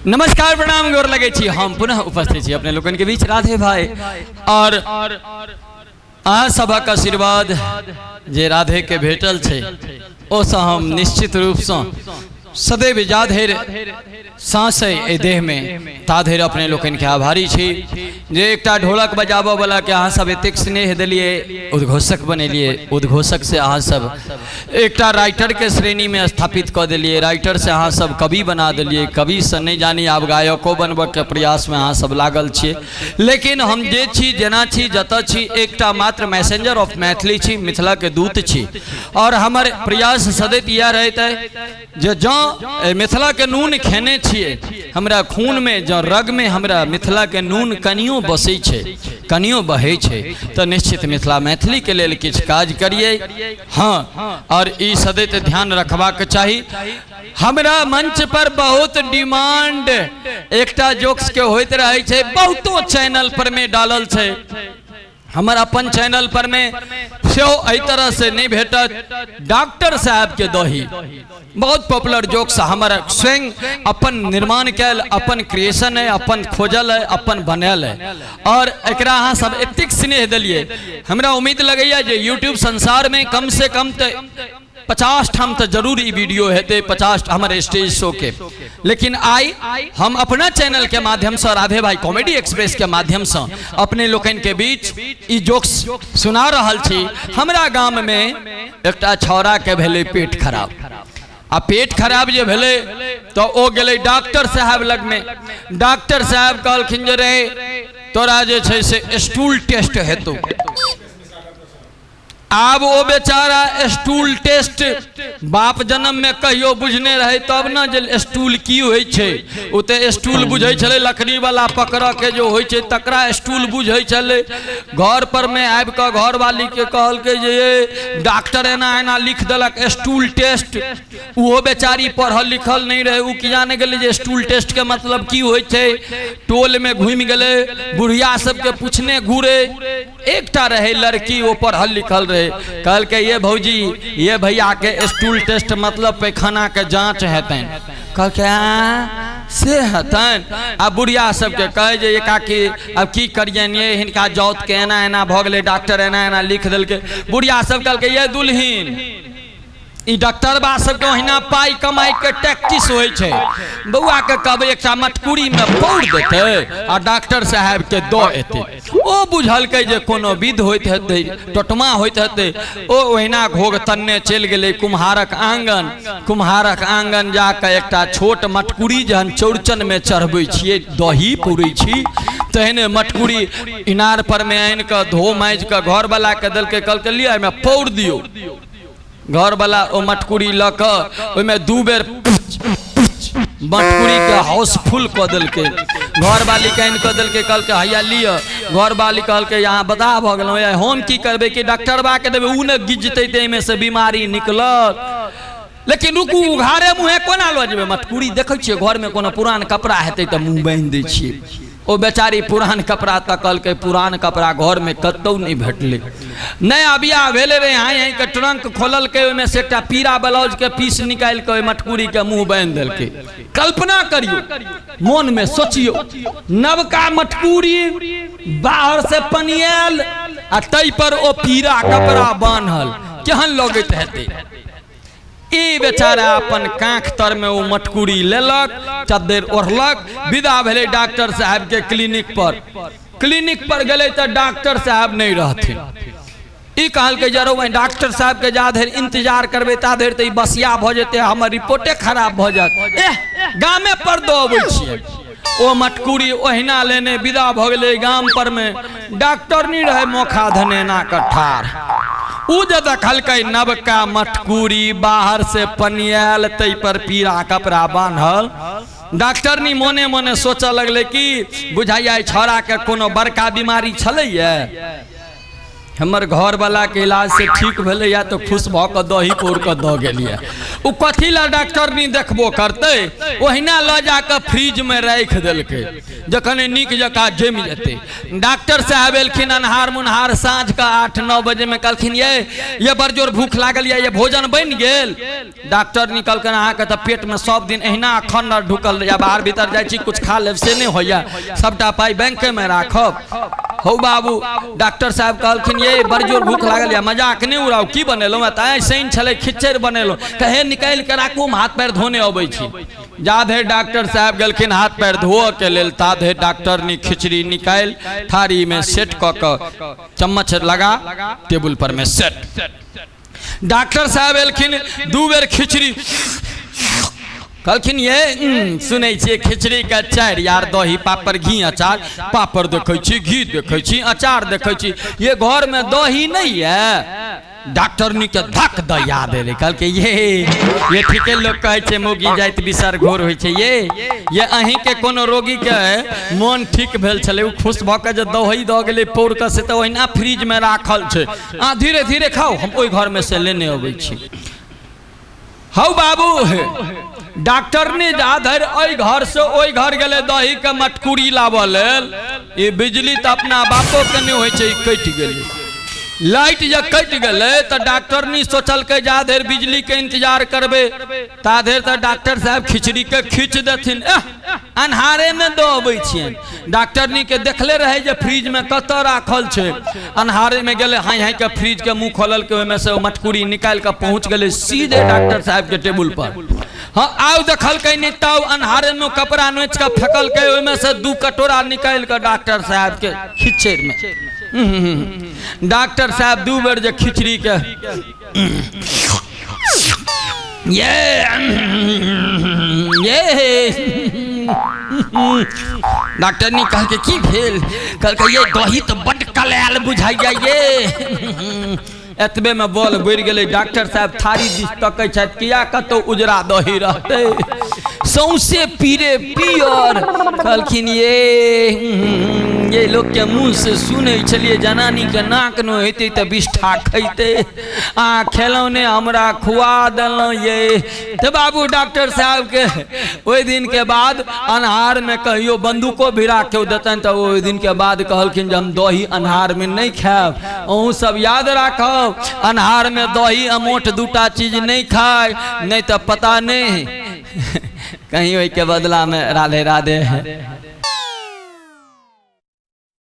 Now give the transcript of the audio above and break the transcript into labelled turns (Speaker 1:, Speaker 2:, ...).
Speaker 1: नमस्कार, प्रणाम, गोर लगे छी। हम पुनः उपस्थित छी अपने लोकनि के बीच, राधे भाई। और अहाँ सभक आशीर्वाद जे राधे के भेटल छै, ओसँ हम निश्चित रूपसँ सदैव जाधरि साँस अइ एहि देहमे ताधरि अपने लोकनिके आभारी छी जे एकटा ढोलक बजाबऽ वलाके अहाँ सब एतेक स्नेह देलियै, उद्घोषक बनेलियै, उद्घोषक से अहाँ सब एकटा राइटरके श्रेणीमे स्थापित कऽ देलियै, राइटर से अहाँ सब कवि बना देलियै, कविसँ नहि जानी आब गायको बनबऽके प्रयासमे अहाँ सब लागल छियै। लेकिन हम जे छी, जेना छी, जतऽ छी, एकटा मात्र मैसेंजर ऑफ मैथिली छी, मिथिलाके दूत छी। और हमर प्रयास सदैत इएह रहैत अइ जे जँ मिथिलाके नून खेने छियै, हमरा खूनमे जँ रगमे हमरा मिथिलाके नून कनियो बसै छै, कनियो बहै छै, तऽ निश्चित मिथिला मैथिलीके लेल किछु काज करियै। हँ, आओर ई सदैत ध्यान रखबाक चाही। हमरा मंच पर बहुत डिमांड एकटा जोक्स के होइत रहै छै, बहुतो चैनल पर में डालल छै, हमर अपन चैनल पर में सेहो एहि तरह से नहीं भेटत। डॉक्टर साहब के दही बहुत पॉपुलर जोक्स हमर स्वयं अपन निर्माण कयल, अपन क्रिएशन है, अपन खोजल है, अपन बनायल है। और एकरा अहाँ सब एतेक स्नेह देलियै, हमरा उम्मीद लगैया जे यूट्यूब संसार में कम से कम तऽ 50 ठाम तऽ जरूर ई वीडियो हेतै, 50 हमर स्टेज शो के। लेकिन आइ हम अपना चैनल के माध्यम से, राधे भाई कॉमेडी एक्सप्रेस के माध्यम से अपने लोकनि के बीच ई जोक्स सुना रहल छी। हमरा गाम में एकटा छौड़ा के भेलै पेट खराब, आ पेट खराब जे भेलै तऽ ओ गेलै डॉक्टर साहब लगमे। डॉक्टर साहब कहलखिन जे रे तोरा जे छै से स्टूल टेस्ट हेतौ। आब ओ बेचारा स्टूल टेस्ट बाप जन्म में कहियो बुझने रहे तब न जे स्टूल की होइ छै। ओ तऽ स्टूल बुझै छलै लकड़ी वाला पकड़ के जो होइ छै तकरा स्टूल बुझै छलै। घर पर में आबि कऽ घरवाली के कहलकै जे ये डॉक्टर एना एना लिख देलक स्टूल टेस्ट। ओहो बेचारी पढ़ल लिखल नहि रहै, ओ की जाने गेलै जे स्टूल टेस्ट के मतलब की होइ छै। टोल में घुमि गेलै, बुढ़िया सबके पूछने घुरे। एकटा रहे लड़की, ओ पढ़ल लिखल रहे, कहलकै ये भौजी ये भैया के स्टूल टेस्ट मतलब पैखाना के जांच हेतनि। कहलकै आ से हेतनि। आ बुढ़िया सबके कहै जे ये काकी अब की करियनि, ये हिनका जाउत के एना एना भऽ गेलै, डॉक्टर एना एना लिख देलकै। बुढ़िया सब कहलकै ये दुल्हिन, ई डॉक्टरबा सबके ओहिना पाइ कमाइ के टैक्टिस होइ छै। बौआ के कहबै एकटा मटकुरी में पौर देतै आ डॉक्टर साहब के दऽ एतै। ओ बुझलकै जे कोनो विध होइत हेतै, टोटमा होइत हेतै। ओ ओहिना घोघ तन्ने चलि गेलै कुम्हारक आंगन। कुम्हारक आंगन जाकऽ एकटा छोट मटकुरी, जहन चौरचन में चढ़बै छियै, दही पौरै छी, तेहने मटकुरी इनार पर में आनि कऽ धो माजि कऽ घरवला के देलकै। कहलकै लिअ एहिमे पौर दियौ। घरवला ओ मटकुरी लऽ कऽ ओहिमे 2 बेर मटकुरीके हाउसफुल कऽ देलकै। घरवालीके आनि कऽ देलकै, कहलकै हैया लिअ। घरवाली कहलकै अहाँ बता भऽ गेलहुँ, हम की करबै कि डॉक्टरबाके देबै, ओ ने गिजतै तऽ एहिमे से बीमारी निकलत। लेकिन रुकू, उघारे मुँहे कोना लऽ जेबै मटकुरी? देखै छियै घरमे कोनो पुरान कपड़ा हेतै तऽ मुँह बान्हि दै छियै। ओ बेचारी पुरान कपड़ा तकलकै, पुरान कपड़ा घरमे कतहु नहि भेटलै। नया बियाह भेलै रहै, हाँइ हाँइ के ट्रंक खोललकै, ओहिमे से एकटा पीरा ब्लाउजके पीस निकालि कऽ ओहि मटकुरीके मुँह बान्हि देलकै। कल्पना करियौ, मोनमे सोचियौ, नवका मटकुरी बाहर से पनियाल आ ताहि पर ओ पीरा कपड़ा बान्हल, केहन लगैत हेतै? ई बेचारा अपन काँख तर में ओ मटकुरी लेलक, चद्दर ओढ़लक, विदा भेलै डॉक्टर साहब के क्लिनिक पर। क्लिनिक पर गेलै तऽ डॉक्टर साहब नहि रहथिन। ई कहलकै जे रौ डॉक्टर साहब के जा धरि इंतजार करबै ता धरि तऽ ई बसिया भऽ जेतै, हमर रिपोर्टे खराब भऽ जायत, एह गामे पर दऽ अबै छियै। ओ मटकुरी ओहिना लेने विदा भऽ गेलै गाम पर में। डॉक्टर नहीं रहे, मोखा धनेना के ठाढ़। उ जे देखलकै नवका मटकुरी बाहर से पनियाल, तै पर पीरा कपड़ा बान्हल, डॉक्टरनी मोने मोने सोचऽ लगलै कि बुझाइया छौड़ा के कोनो बड़का बीमारी छलैया, हमर घरवला के इलाज से ठीक भेलैया तऽ खुश भऽ कऽ दही पौर कऽ दऽ गेलियै। ओ कथी लए डॉक्टरनी देखबो करतै, ओहिना लऽ जाकऽ फ्रिजमे राखि देलकै। जखन नीक जकाँ जमि जेतै। डॉक्टर साहब एलखिन अन्हार मुन्हार साँझ के 8-9 बजे में, कहलखिन ये बड़ जोर भूख लागल ये, ये भोजन बनि गेल? डॉक्टर निकलकन अहाँके तऽ पेट में सब दिन एहिना अखन ढुकल या बाहर भीतर जाइ छी कुछ खा लेब से नहि होइया, सबटा पाइ बैंके में राखब। हौ बाबू, डॉक्टर साहब कहलखिन ये बड़ जोर भूख लागल या, मजाक नहि उड़ाउ, की बनेलहुँ? तऽ आइ शनि छलै खिचड़ी बनेलहुँ। कहे निकालि के राखू, हम हाथ पैर धोने अबै छी। जा धरि डॉक्टर साहब गेलखिन हाथ पैर धोअ के लेल, ता धरि डॉक्टरनी खिचड़ी निकालि थारी में सेट कऽ कऽ चम्मच लगा टेबुल पर में सेट। डॉक्टर साहब एलखिन, 2 बेर खिचड़ी कहलखिन ये सुनै छियै खिचड़ी के 4 यार दही पापड़ घी अचार, पापड़ देखै छी, घी देखै छी, अचार देखै छी, ये घर में दही नहीं है। डॉक्टरनी के धक द याद एलै, कहलकै ये ठीके लोग कहै छै मौगी जाइत बिसर घोर होइ छै। ये अहीं के कोनो रोगी के मोन ठीक भेल छलै, ओ खुश भऽ के जे दही दऽ गेलै पौर के, से तऽ ओहिना फ्रिज में राखल छै, आ धीरे धीरे खाउ, हम ओहि घर में से लेने अबै छी। हौ बाबू, डॉक्टरनी जा धरि एहि घर से ओहि घर गेलै दही के मटकुरी लाबऽ लेल, ई बिजली तऽ अपना बापो के नहि होइ छै, ई कटि गेलै। लाइट जे कटि गेलै तऽ डॉक्टरनी सोचलकै जा धरि बिजली के इंतजार करबै ता धरि तऽ डॉक्टर साहब खिचड़ी के खींच देथिन, अन्हारे में दऽ अबै छियनि। डॉक्टरनी के देखले रहै जे फ्रिज में कतऽ राखल छै, अन्हारे में गेलै, हाइ हाइ के फ्रिज के मुँह खोललकै, ओहिमे से मटकुरी निकालि कऽ पहुँच गेलै सीधे डॉक्टर साहब के टेबुल पर। हाँ आउ देखलकै नहि ताउ अन्हारे में कपड़ा नोचि कऽ फेकलकै, ओहिमे से 2 कटोरा निकालि कऽ डॉक्टर साहब के खिचड़ में। डॉक्टर साहब 2 बेर जे खिचड़ी के ये ये डॉक्टर ने कहलकै की भेल? कहलकै ये दही तऽ बड्ड कलायल बुझाइया ये। एतबे में बल बढ़ि गेलै, डॉक्टर साहब थारी दिस तकै छथि किया कतौ उजरा दही रहतै, सौंसे पीरे पियर। कहलखिन ये लोक के मुँह से सुनै छलियै जनानी के नाक नहि हेतै तऽ बिष्ठा खैतै, अहाँ खेलौं ने हमरा खुआ देलहुँ ये। तऽ बाबू डॉक्टर साहब के ओहि दिन के बाद अन्हार में कहियो बंदूको भिड़ा के देतनि तऽ ओहि दिन के बाद कहलखिन जे हम दही अन्हार में नहि खायब। अहूँ सब याद राखब, अन्हार में दही अमोठ 2टा चीज नहीं खाय, नहीं तऽ पता नहीं कहीं ओहि के बदला में राधे राधे।